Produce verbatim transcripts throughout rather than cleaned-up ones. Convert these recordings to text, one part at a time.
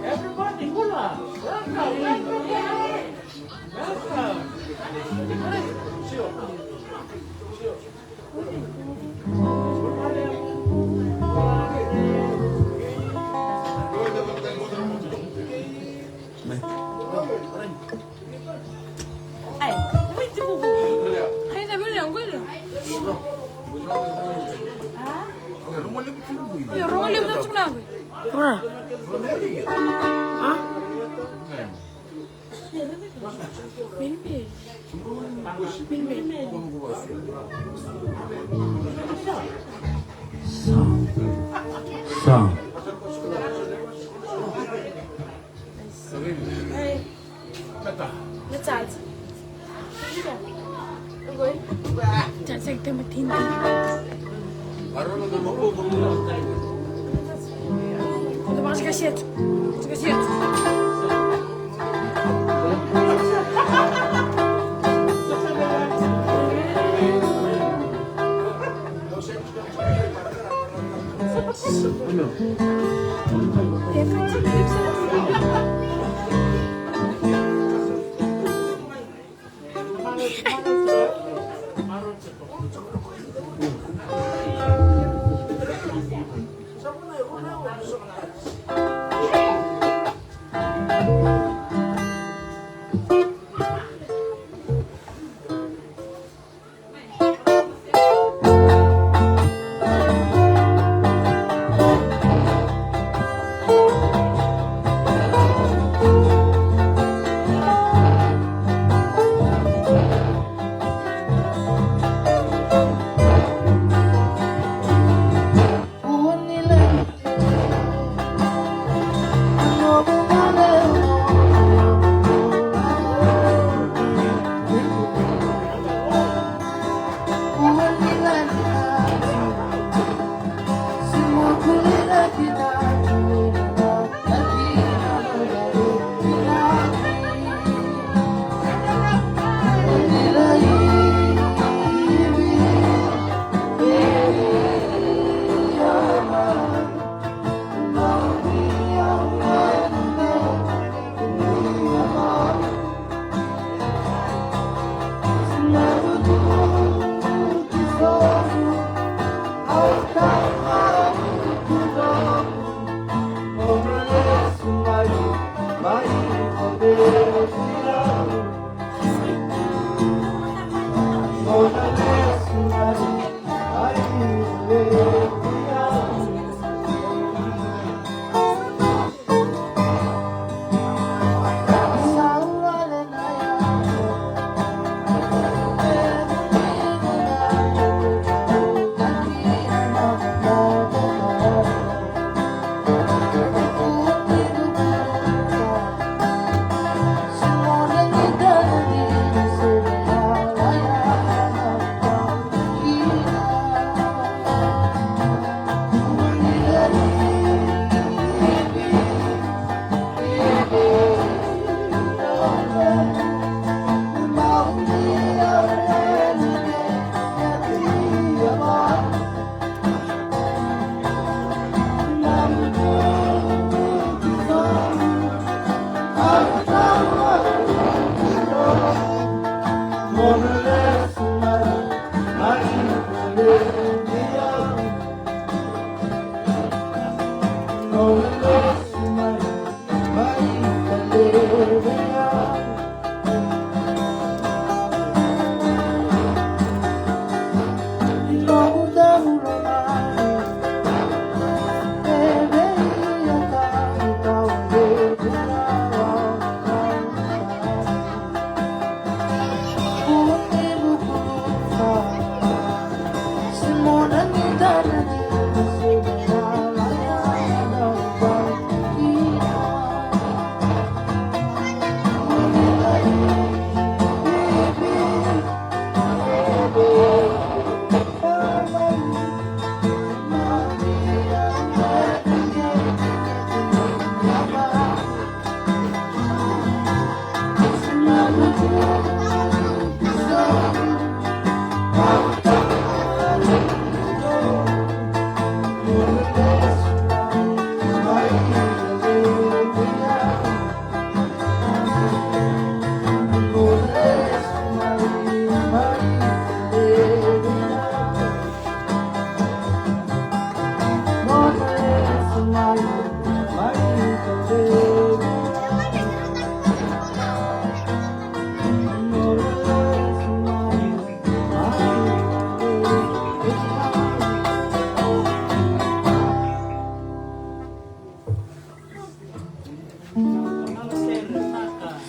Everybody, hula. Welcome, welcome, welcome. Welcome. Ai, muito bom. Ai, tá bom, não, agora. Ah? Eu não lembro de nada. Ah? Ah? Mil mil. Mil mil. Sa. Sa. Mataji. Mataji, tem uma tinta. Vamos, cachete. Vamos, cachete.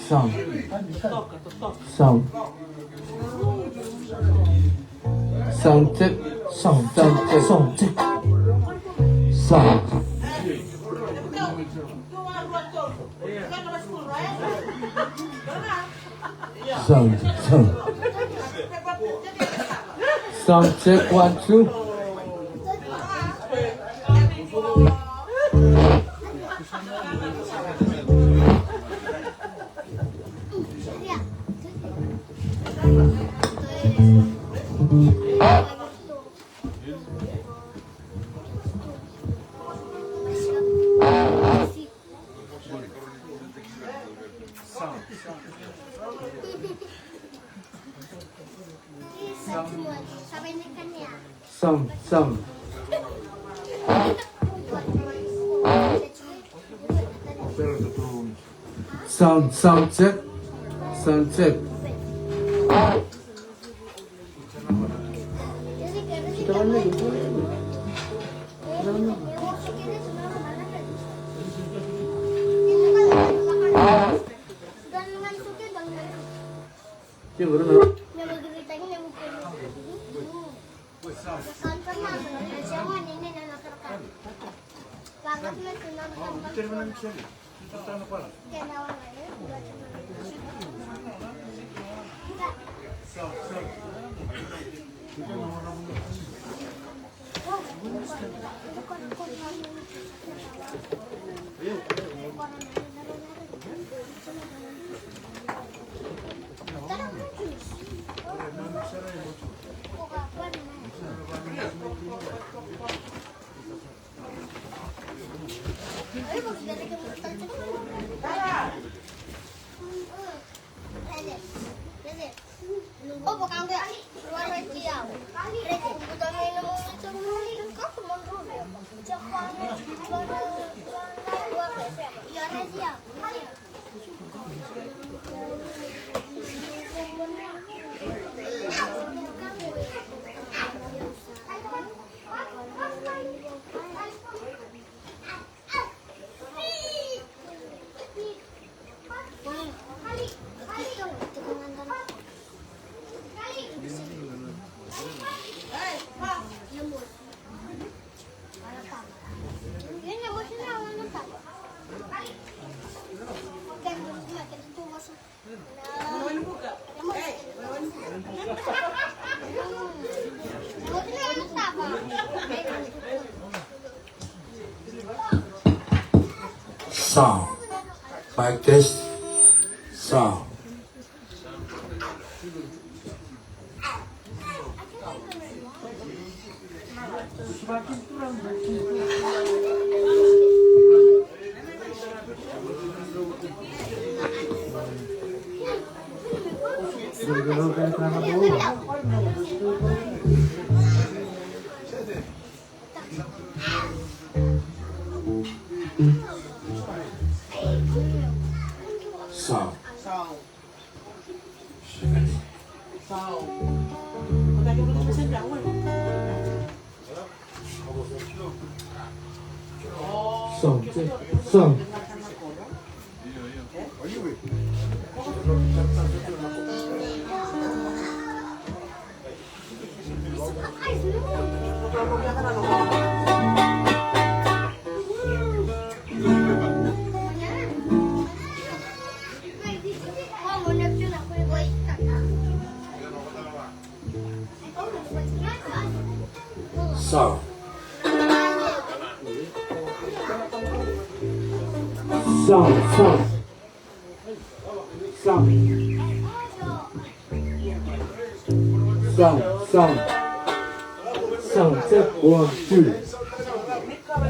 Sound. Sound. Sound check. Sound, sound check. Sound check. Sound. Sound, sound. Sound check, one, two. Sound, sound. Sound, sound check. Sound check. Sound. Mic test. Sound. Sound. Sound. Sound check. Sound. Sound. Sound, sound. Sound. Sound, sound. Sound check, one, two.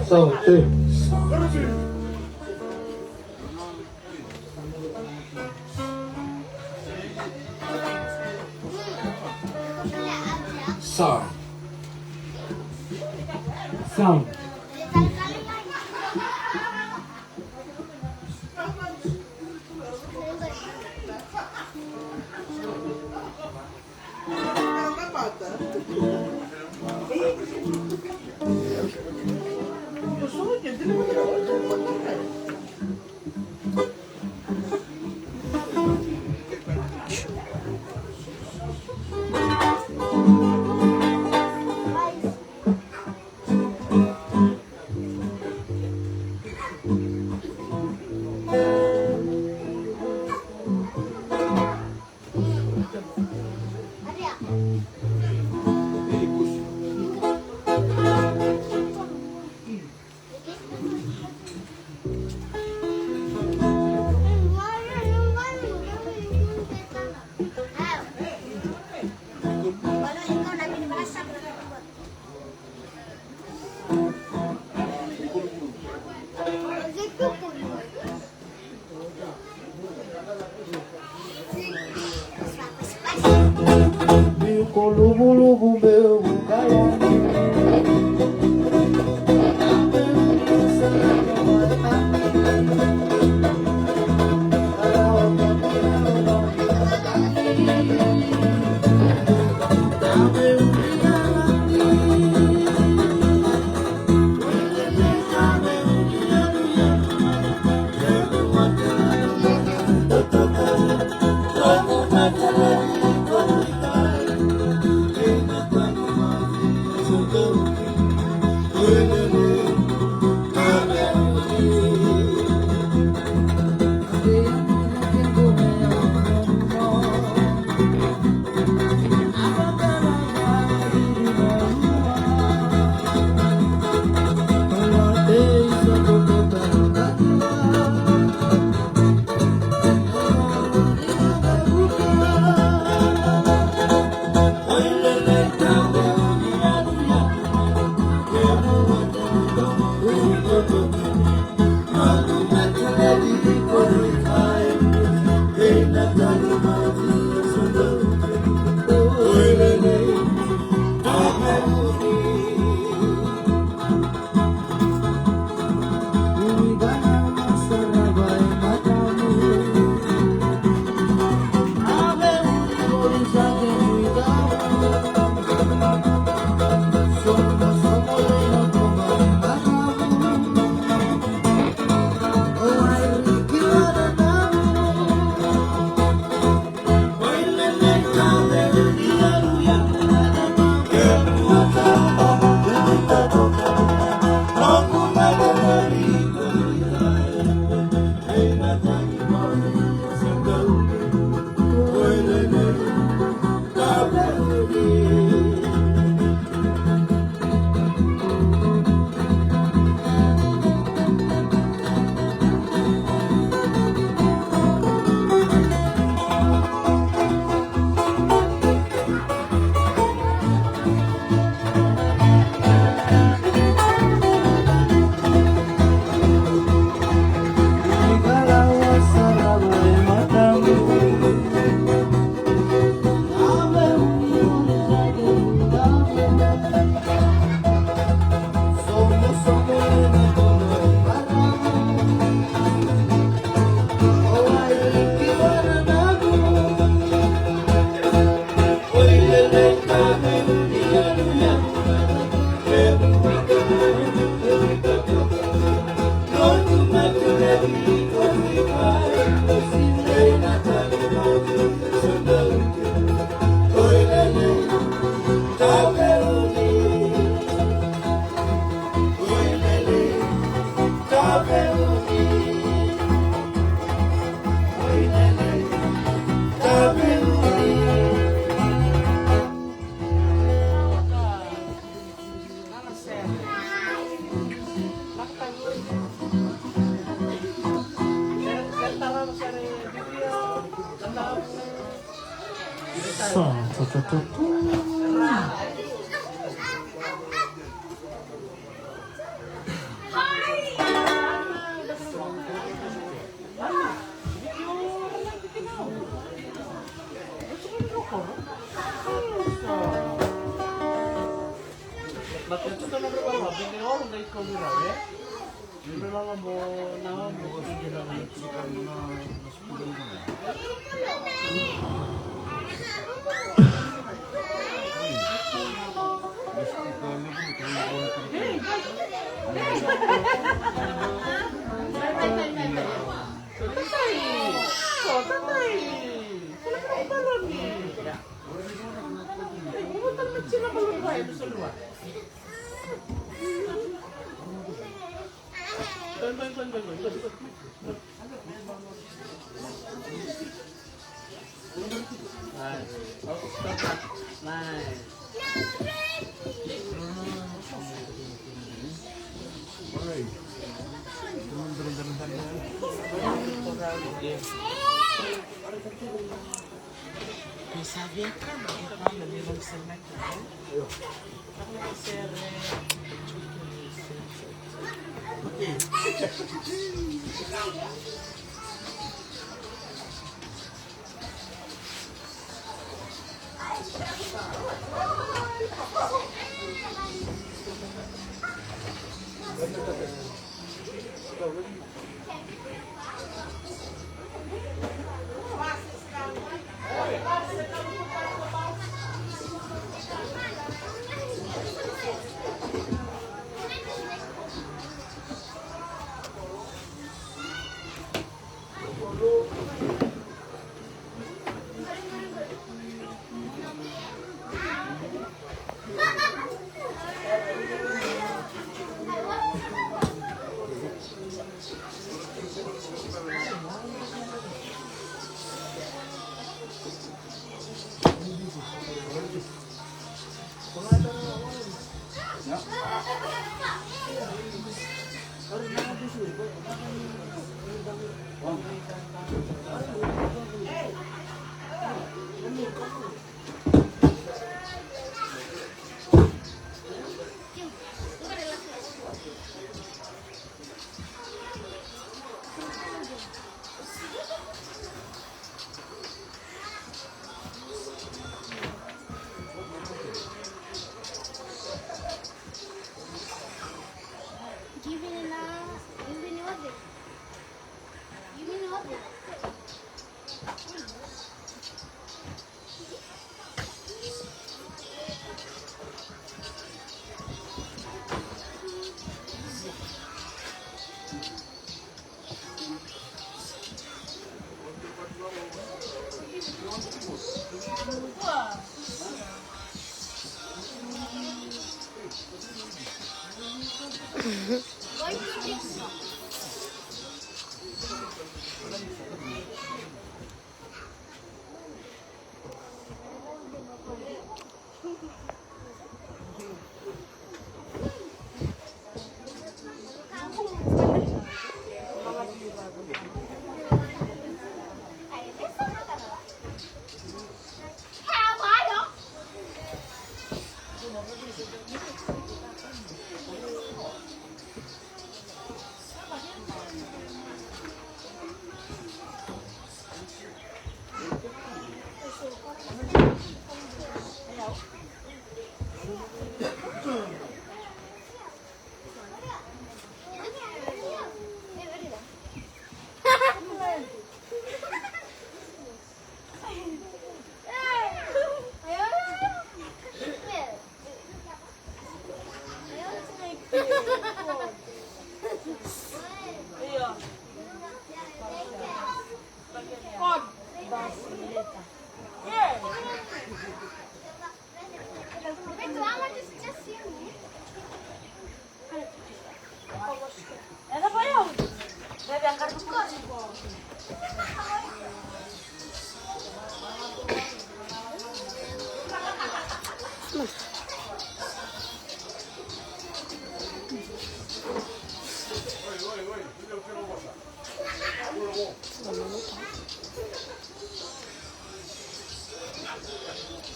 Sound check. Sound. Sound. Ko luvuluvu meu kaya.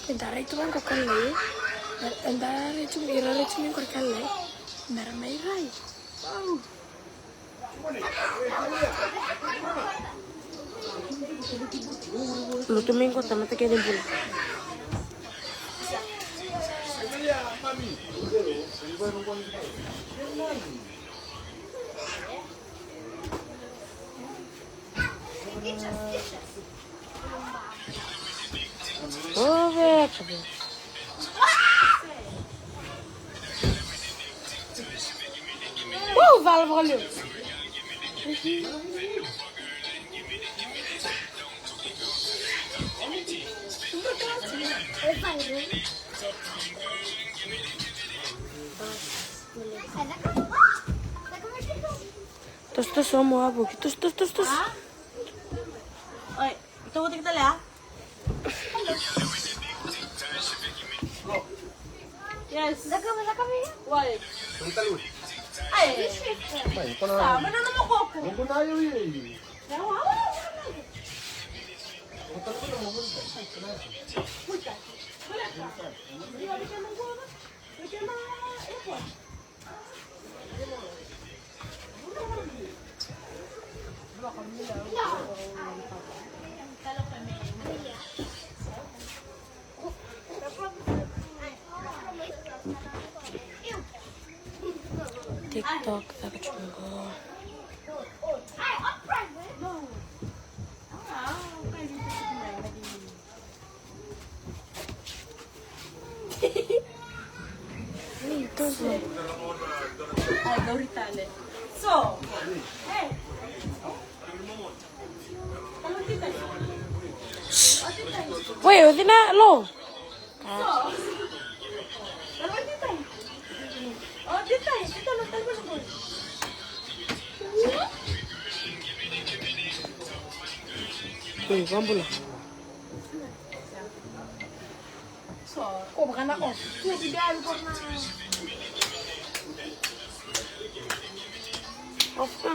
Eda rai tu vaqo ka lai. Eda rai tu, ira rai tu mai qori ka lai. Mera mai rai. Lotu mai qo tamata kece bula. Ove, ove. Uh, vala vakalevu. Toso, toso, mo a vuki. Toso, toso, toso, toso. Oi, ito ko tikita lea? Yes. Why? Ai. Sa, mana na mo koko. Take Cakacaka tu qo. Ei, toso. Wait, o cina lo? Ei, vabula. Ko baka na off. Off na.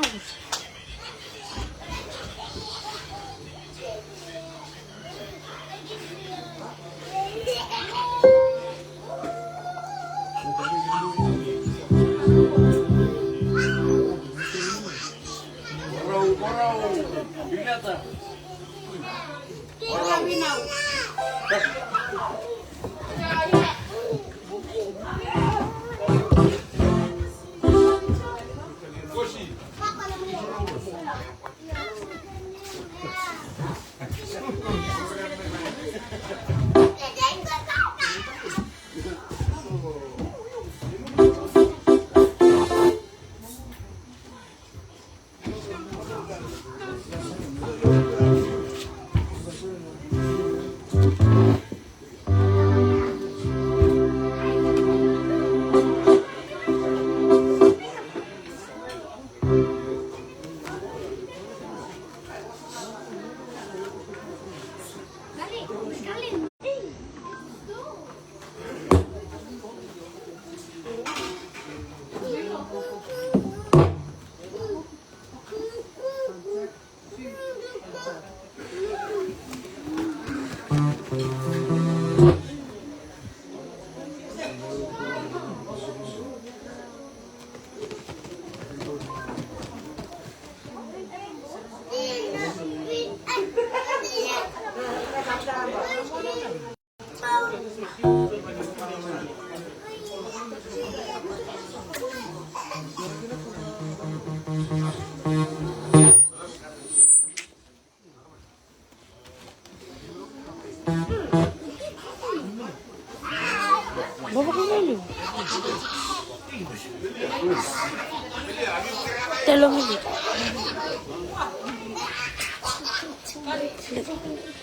Telo mili.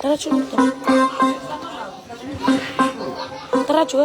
Tara tu. Tara tu.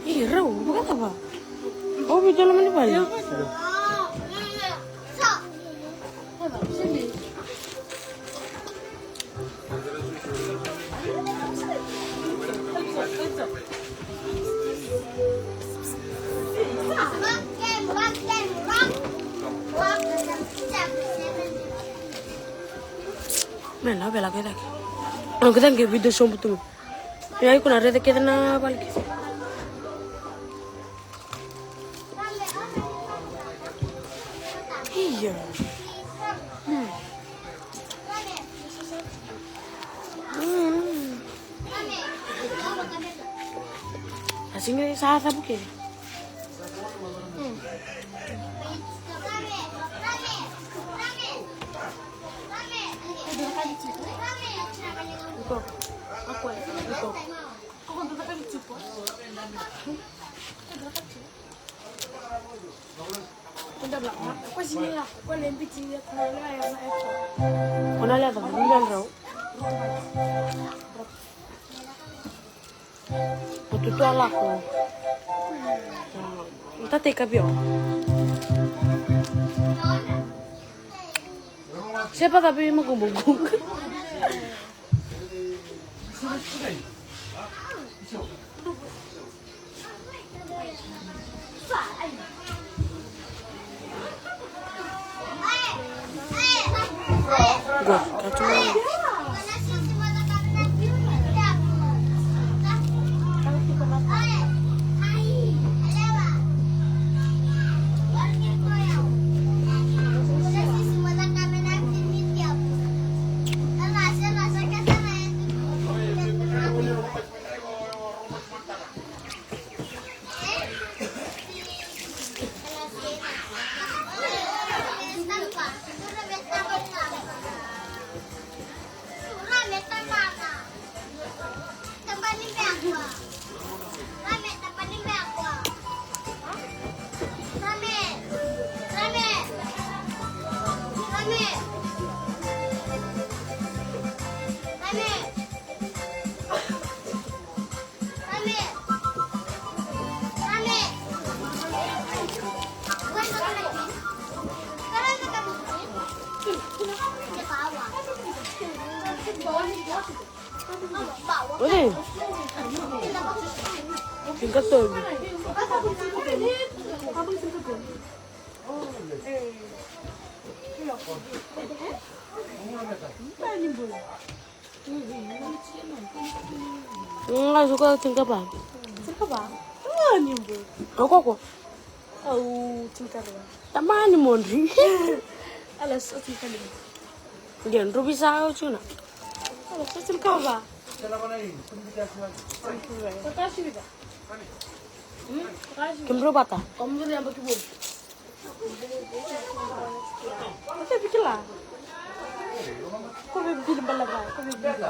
Ih, rau, buka apa? Au video lama ni bali. Mena, vela kece. Au kece ke video show butu. Ia, iko na raica kece na vale kece. Ia. Hmm. Hmm. A sega ni sa cavu kece. Hmm. Iko. Ako, iko. Ko na leca, rua na drau. O tutu a lako. Tata i kaviau. Se pa cavi makubuku. Oi. Fica todo. Nga suka tinikava. Tinikava? Tamani mo. Au koko. Au tinikarua. Tamani mo dri. Ala so tinikalima. Dia dru bisa au tuna. Ala so tinikava. Kemudrou vata. Kemudrou yaba ki vou. Ota viki la. Ko vei vili bala va, ko vei vili.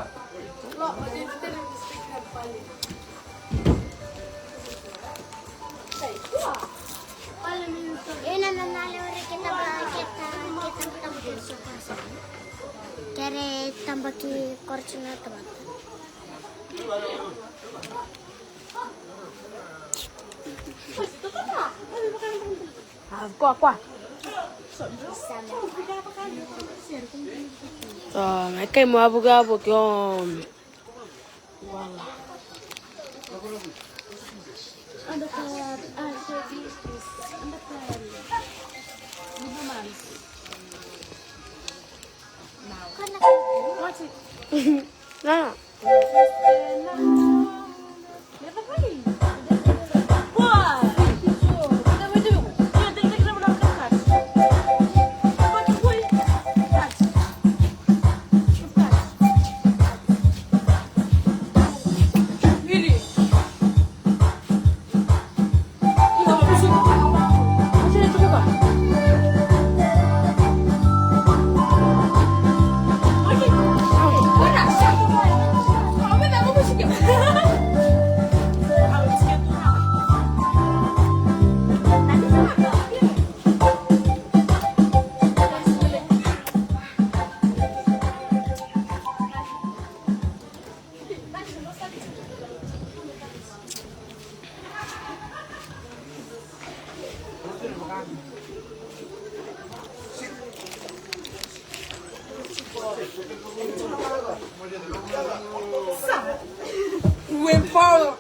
Ena na na lewa re keta ba keta keta keta keta keta. Kere tamba ki korcina tabata. Kua, kua. So, mai kai mo avuki avuki o. Wala. Na. Willpower.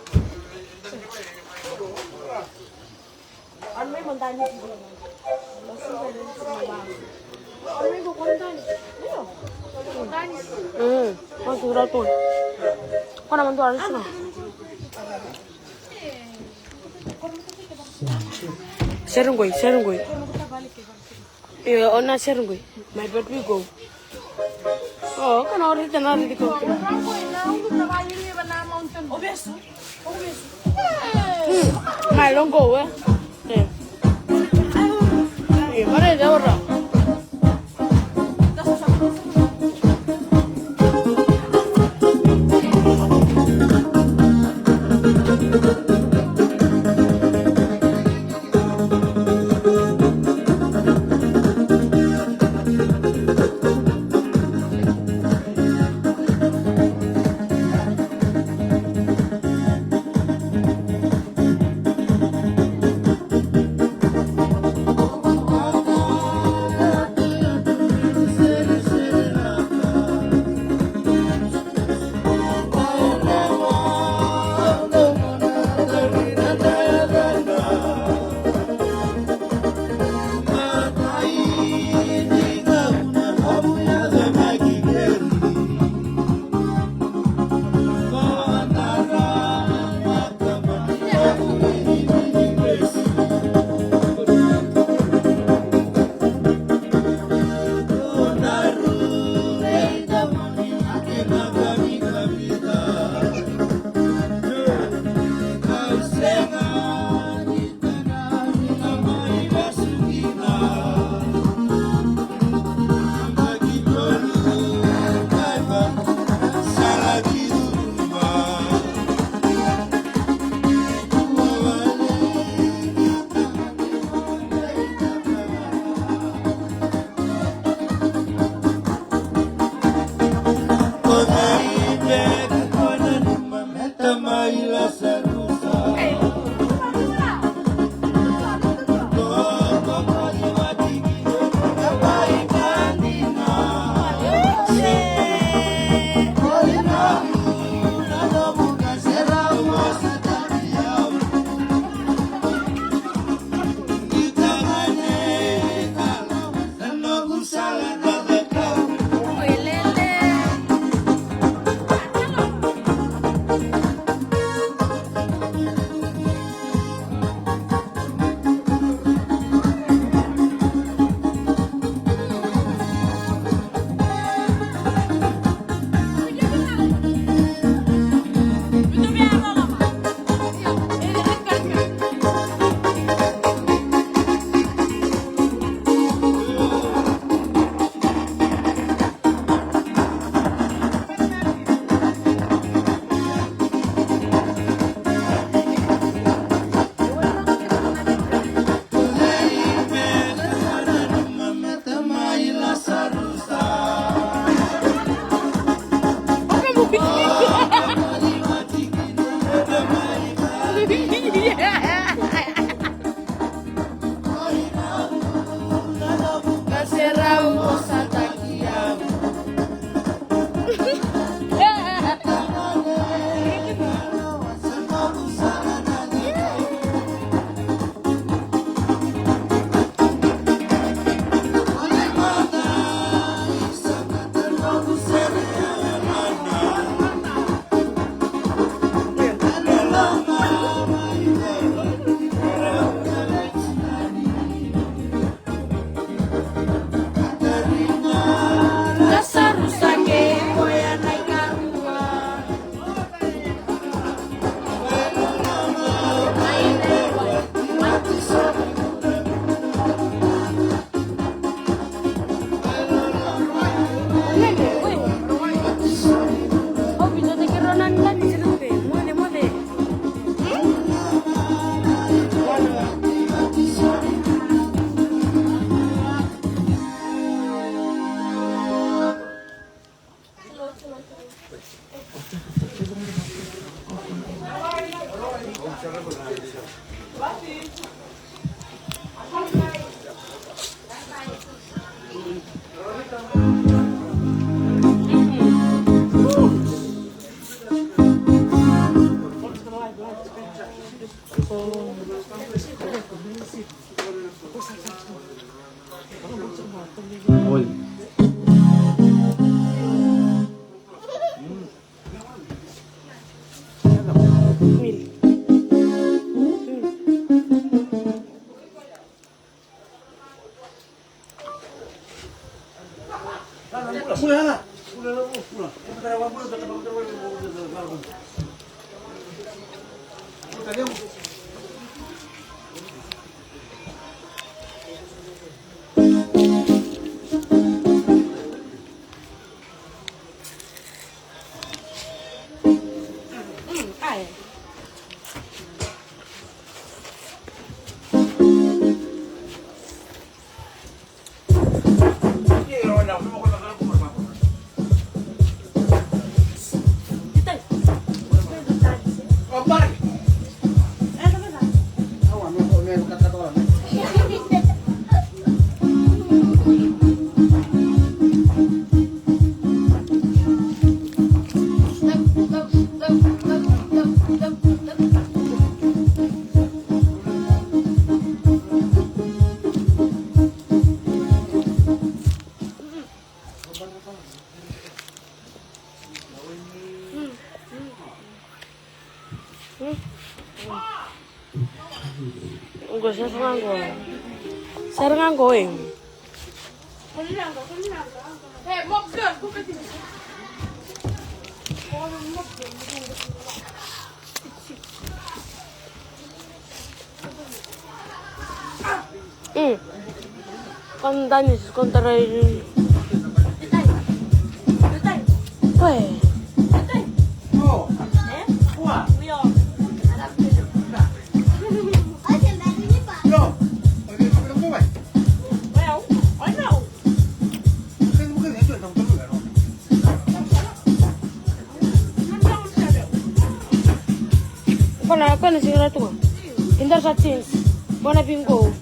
Mm. Vamos segurar todo. Kona mantu a risina. Serungoi, serungoi. Io, ona serungoi. My bad, we go. Oh, kana ori tena ridi ko. Hmm, my long go, eh. Eh. Eh, mare de ora. Qo sara ga qo. Sara ga qo e. Mm. Kondanis, kondarai. Oi. Kona, kona singara tu. Indar sa change. Bona bingo.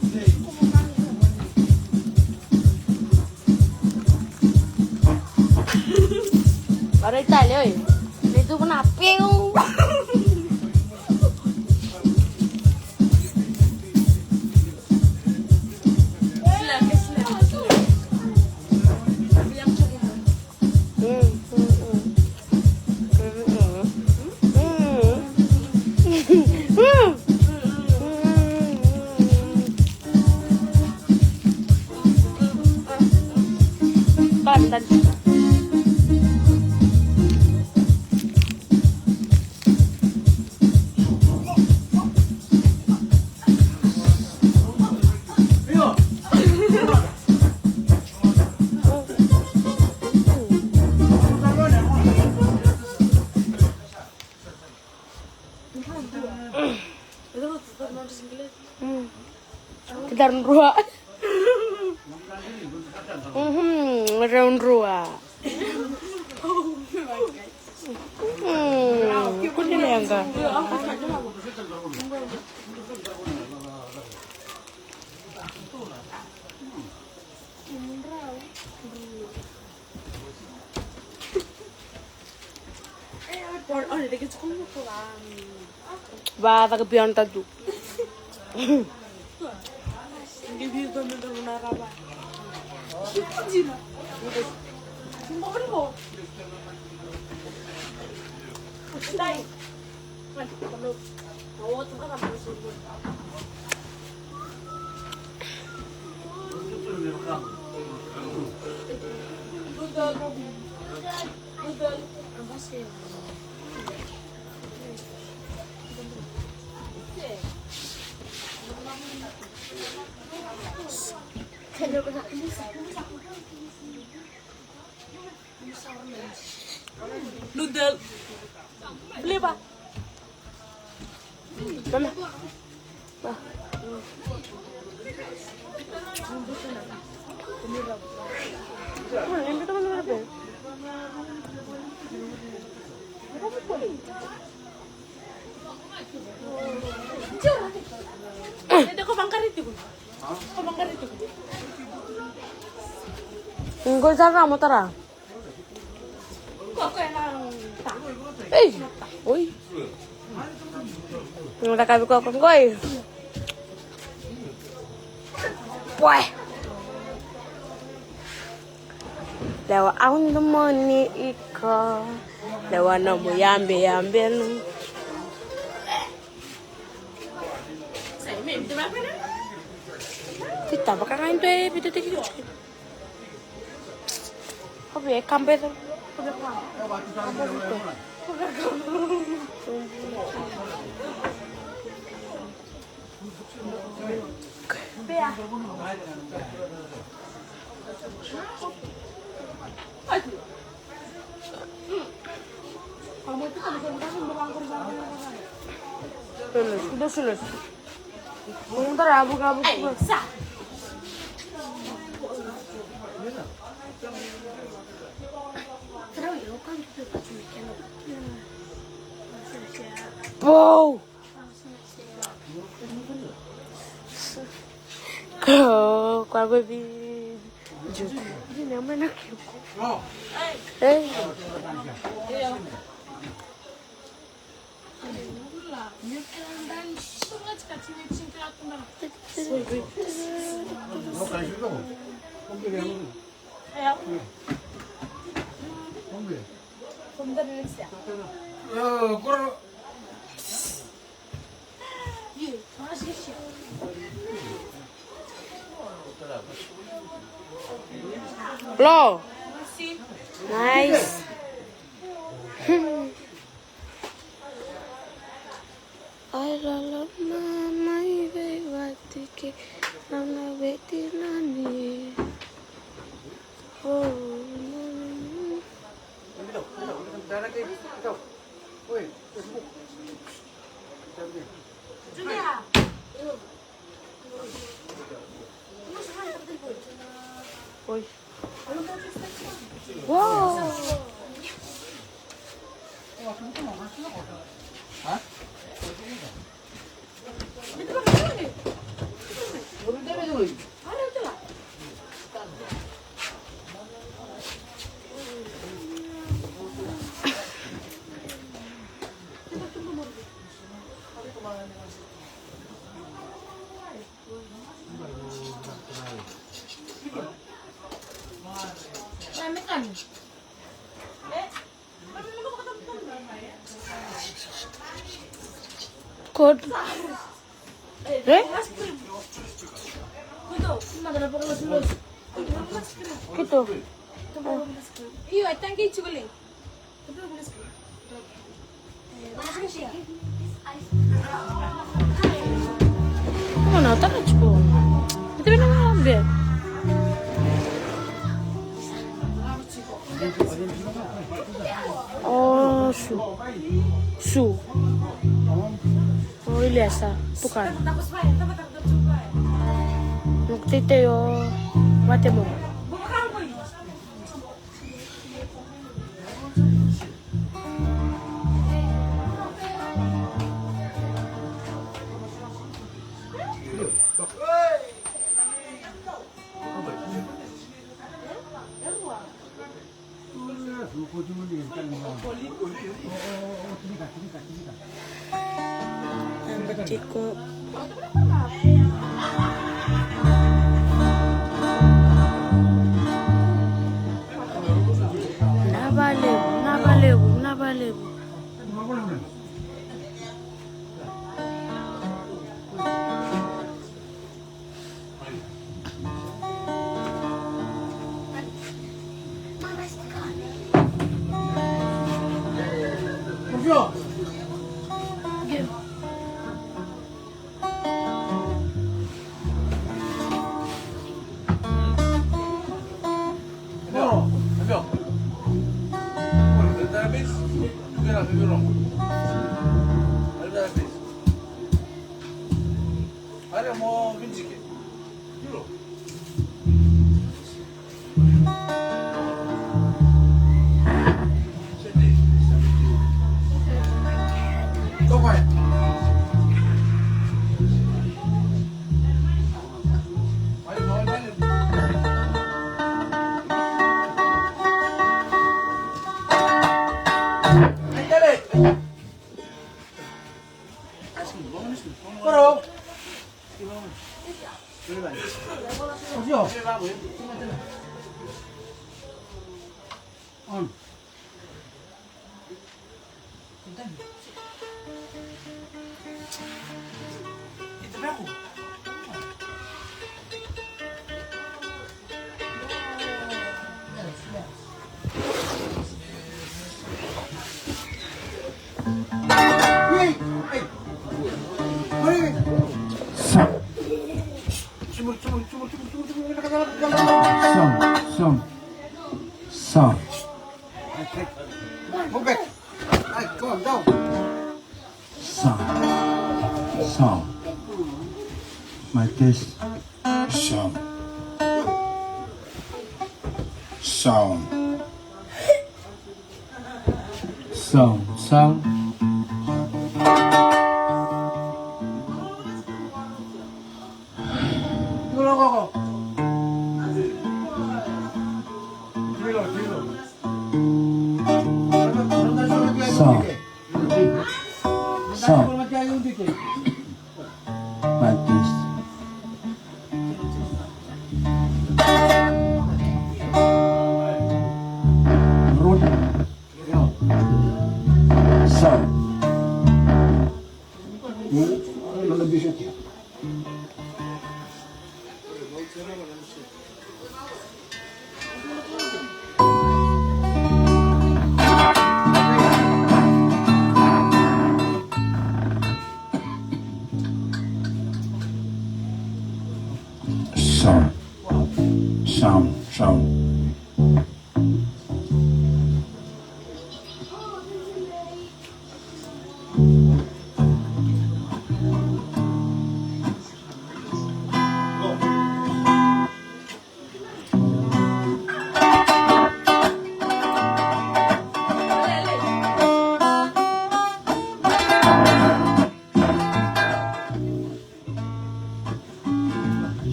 Bara i tale, oi. Ni tu na piu. Kita rua. Mhm, rau rua. Hmm, kuni leqa. Va, caka piano tatu. Noodle. Flavor. Mama. Qo sa ra mo tara. Ei, oi. Nga cakavi koko qoi. Pue. Lewa au domoni iko. Lewa nomu yabe yabe nu. Tita vaka ga e dua e vita tiki. Kobe, e kaba e cau. Sudah sudah. Vamos dar água, água. Pou! Ko, ko água vi. Ju. Ei. Lo. Nice. Ai lala mama i vei vati ke na na veti nani. Oh, mama. Oi. Uau. Code. Eh? Kito. Io, e tanqui tiko lei. Mana tara tiko. Ita vena mana be. Oh, su. Su. Oh, Iliasa. Tukana. Nuk tete yo. Mate mo. Tiko. Navalevu, navalevu, navalevu. Hey, move back. Hey, come on, down. Sound. Sound. My test. Sound. Sound. Sound. Sound. Sound. Sound. Like this. Root. Sound. Sound. Sound. Sound.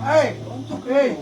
Hey, hey.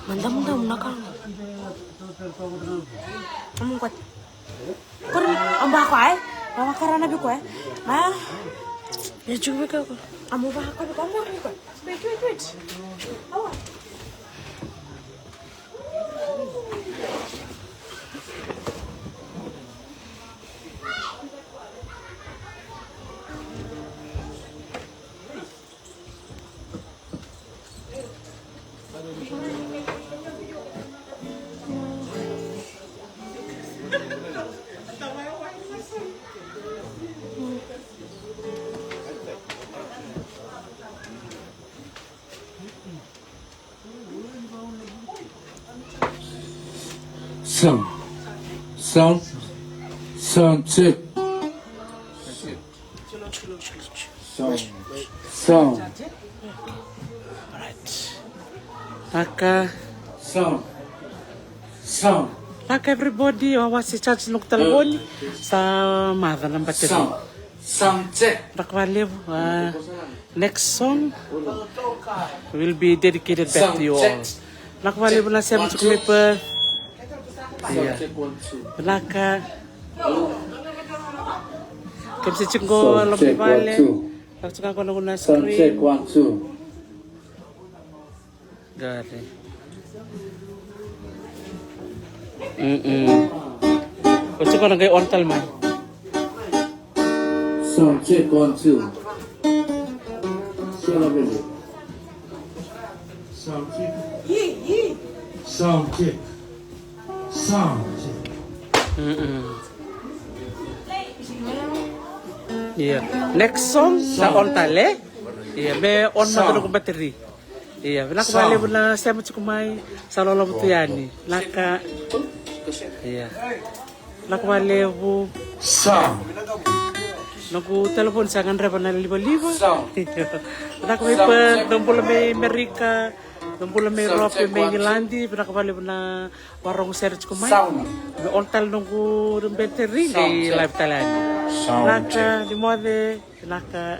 Madamudamu na ka. Amu qo. Kori, au bako ai. Baba Karana vei koya. A? E tiko vei koya. A, mo vaka koya, mo vaka koya. Wait, wait, wait. Awa. Sound. Sound. Sound check. Sound. Sound. Alright. Vinaka. Sound. Sound. Vinaka everybody, au a se charge noqu talevoni. Sa maca na battery. Sound. Sound check. Vinaka vakalevu. A, next song will be dedicated back to you all. Vinaka vakalevu na sema tiko mai Perth. Ia. Vinaka. Kemuni se tiko qo loma ni vale. Lako tiko qo na screen. Qori. Mm-mm. O tiko na qai on tale mai. Sound check, one, two. Sound check. Sound check. Sound check. Mm-mm. Ia. Next song sa on tale. Ia, me on mada noqu battery. Ia, vinaka vakalevu na sema tiko mai, sa loloma tu yani. Vinaka. Ia. Vinaka vakalevu. Sa. Noqu talevoni sa gadreva na livaliva. Vinaka mai Perth, dou bula mai Amerika, dou bula mai Europe, mai Igiladi. Vinaka vakalevu na vakarorogo sere tiko mai. Me on tale noqu battery, qai live tale yani. Vinaka, ni moce, vinaka.